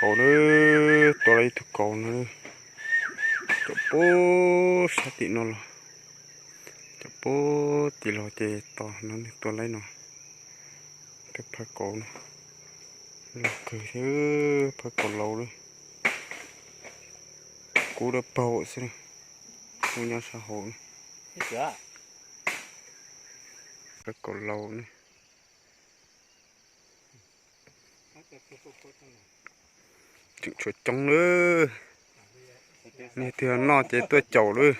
Kauv na, tua lawm ib tug kauv no. Cov pub sab tim no los, cov pub tim los ces tos no ne, tua lawm no. Tej phawj kauv no, loj kawg thiab, phawj kauv laus lawm. Kub dawb paug xwb, kub nyob sab hauv. Phawj kauv laus ne. Tseem tshuav coob lawm. Nej twg noj ces tuaj caum lawm.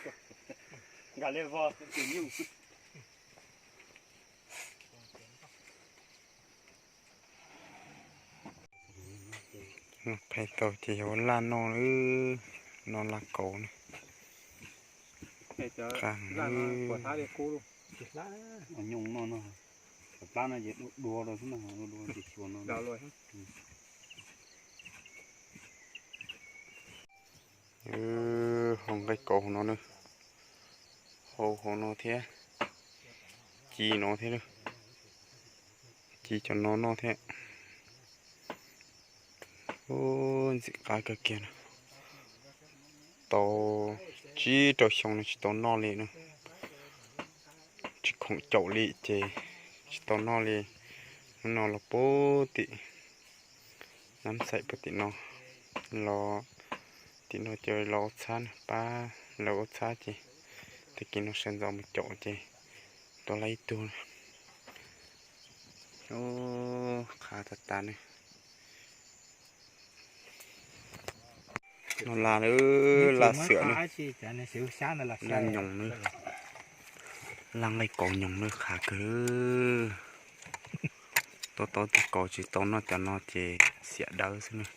Phais tau ces yog laj noj lawm, noj laj kauv na. Qab heev. Hau nqaij kauv hauv no na, hau hauv no thiab, ci no thiab, ci cov no noj thiab. Ntxim qab kawg kiag na. Tau tsib rau xyoo no tsis tau noj li na. Tsis khoom caum li ces tsis tau noj li. Hnub no los puag tim Nab Xaim puag tim no, los tim no ces los ua txhab na, pab lawv ua txhab ces tag kis no sawv ntxov mus caum ces tua lawm ib tug. Qhav tas tas ne. No laj, laj xiam ne. Laj nyoos ne. Laj nqaij kauv nyoos ne, qhav kawg. Tua tau tus kauv tsis tau noj cov no ces xiam dawb xwb ne.